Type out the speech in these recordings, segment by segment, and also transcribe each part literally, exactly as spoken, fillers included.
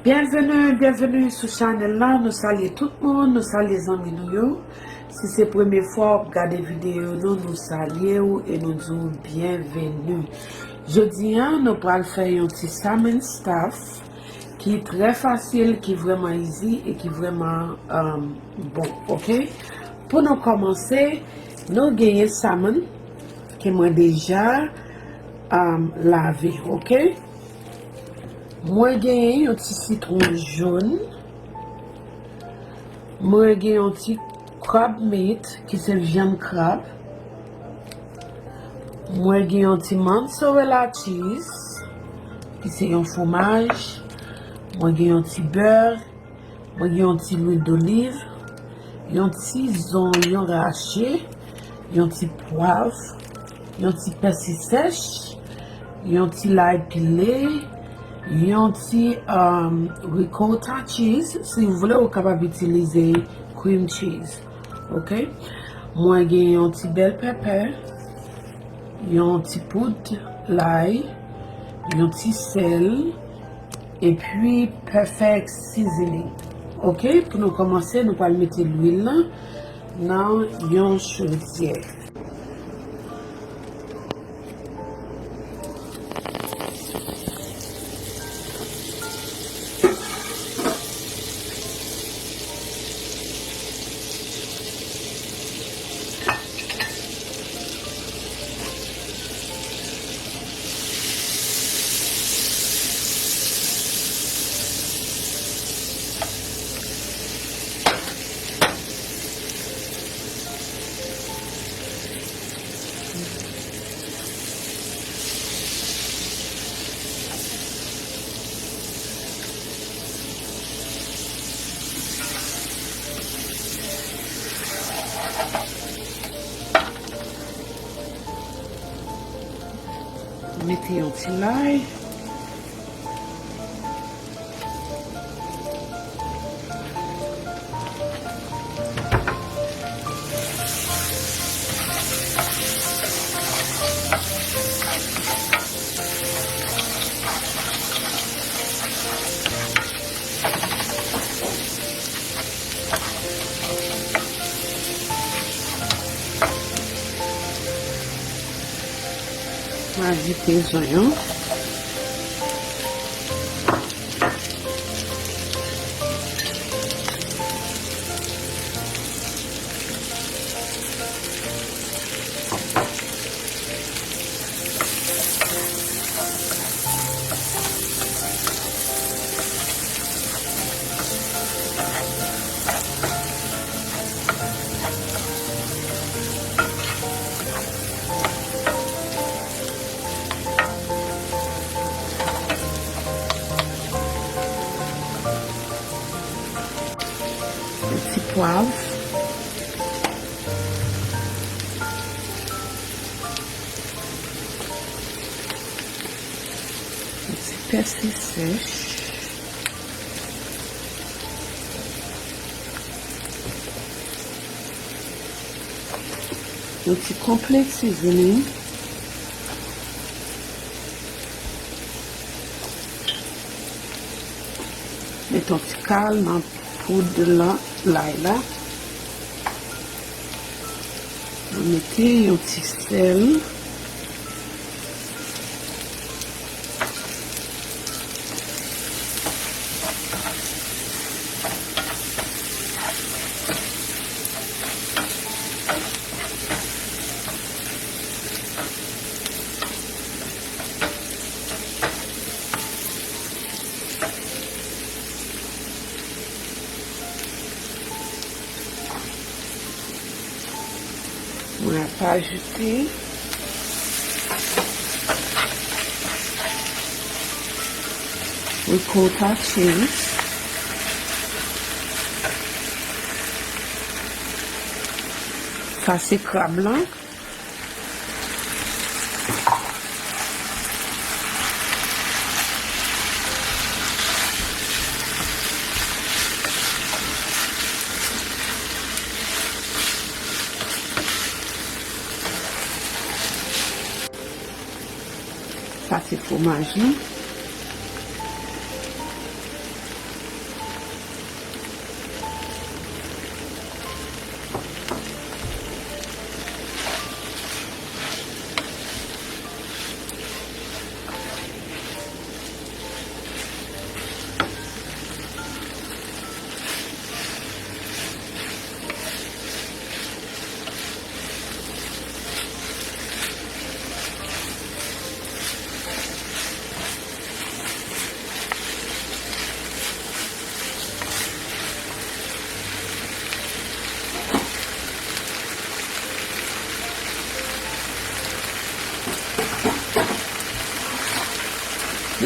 Byenveni, byenveni sou chanèl la. Nou salye tout moun, nou salye zanmi nou yo. Si se premye fwa w ap gade videyo nou, nou salye w e nou di w byenveni. Jodi a, nou pral fè yon ti salmon stuff ki trè fasil, ki vrèman easy e ki vrèman, um, bon, oke? Pou nou kòmanse, nou genyen salmon ke mwen deja, um, lave, oke? Mwen genyen yon ti sitwon jòn. Mwen gen yon ti crab meat, ki se vyann krab. Mwen gen yon ti mozzarella cheese, ki se yon fwomaj. Mwen gen yon ti bè. Mwen gen yon ti lwil doliv, yon ti zonyon rache, yon ti pwav, yon ti pèsi sèch, yon ti lay pile, yon ti, um, ricotta cheese. Si w vle, ou kapab itilize cream cheese. Oke? Mwen gen yon ti bèl pèpè, yon ti poud lay, yon ti sèl, epi perfect seasoning. Oke, pou nou kòmanse, nou pral mete lwil lan nan yon chodyè. Mete yon ti lay. Mwen ajoute zonyon. Yon ti pwav. Yon ti pèsi sèch. Yon ti konplèt seasoning. Met yon ti kal nan poud lan, lay la. Mete yon ti sèl. Mwen ap ajoute ricotta cheese. Sa se krab lan. Sa se fwomaj lan.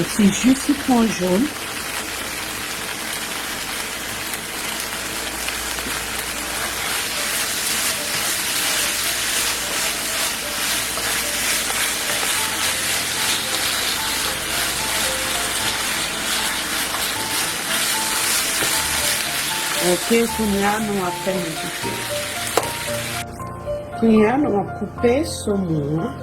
Ti ji sitwon jòn. Ok, kounye a nou ap fèmen koupe. Kounye a nou ap koupe somon an.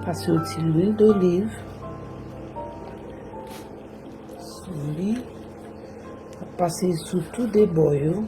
Pase yon ti lwil doliv sou li. Pase sou tou de bò yo.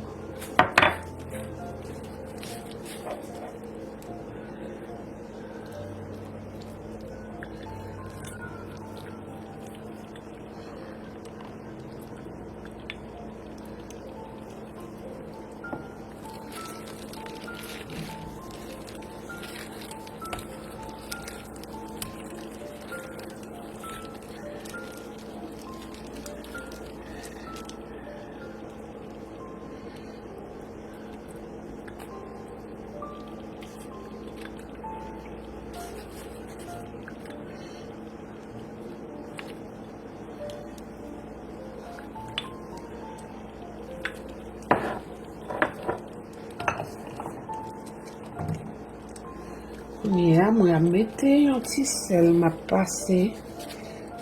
Kounye a, mwen ap mete yon ti sèl, m ap pase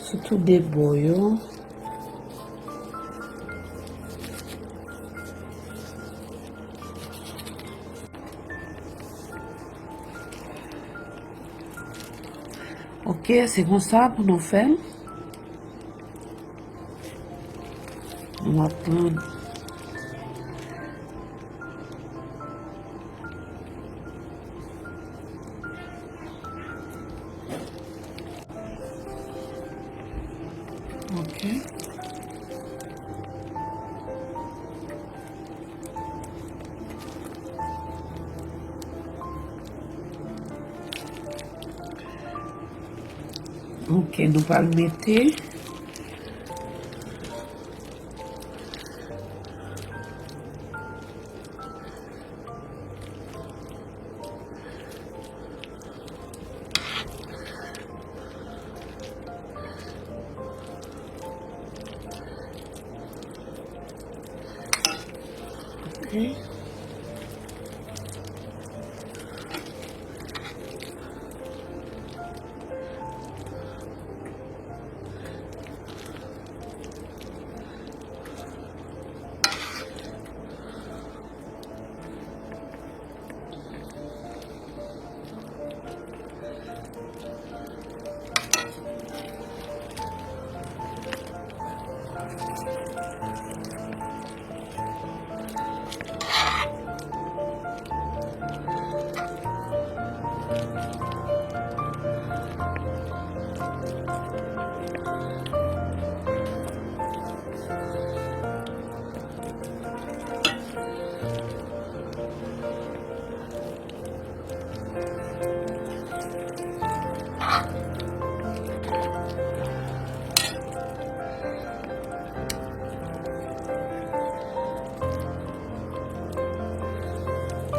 sou tou de bò yo. Ok, se konsa pou nou fè l. Nou ap pran. Ok. Ok, nou pral mete. Ok.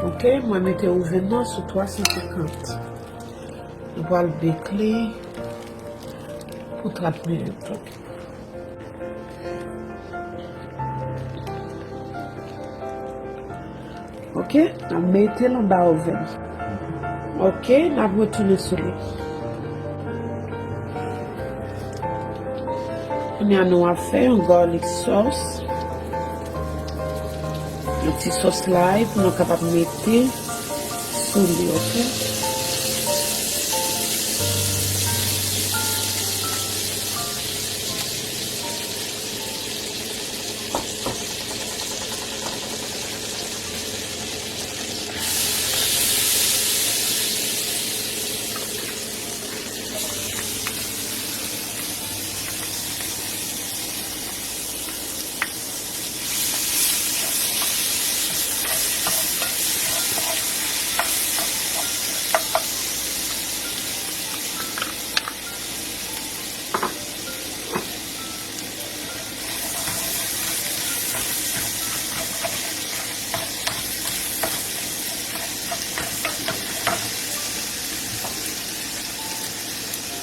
Ok, mwen mete oven nan sou twa san senkant. Nou pral bake li pou trant minit. Ok, n ap mete l anba oven. Ok, n ap retounen sou li. Kounye a nou ap fè yon garlic sauce. Yon ti sòs lay pou nou kapab mete sou li, oke?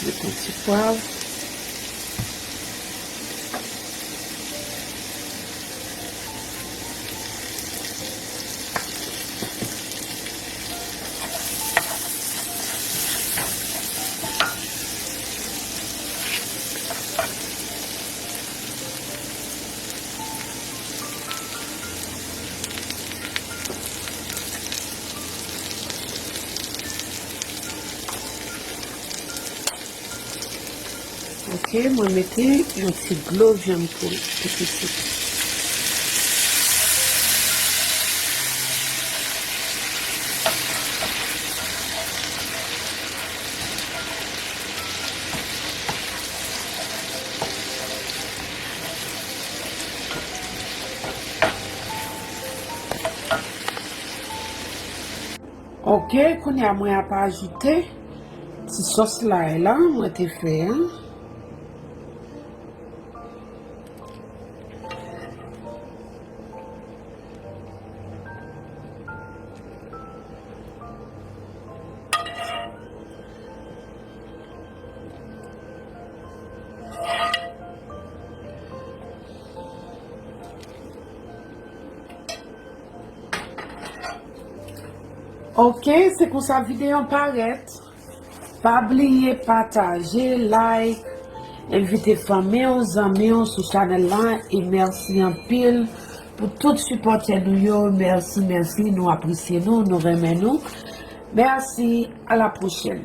Met yon ti pwav. Oke, mwen mete yon ti dlo vyann poul tou pitit. Oke, kounye a mwen ap ajoute ti sòs lay la mwen te fè a. Oke, se konsa videyo an parèt. Pa bliye pataje, like, envite fanmi w, zanmi w sou chanèl la, e mèsi anpil pou tout sipòtè nou yo. Mèsi, mèsi, nou apresye nou, nou renmen nou. Mèsi, a la pwochèn.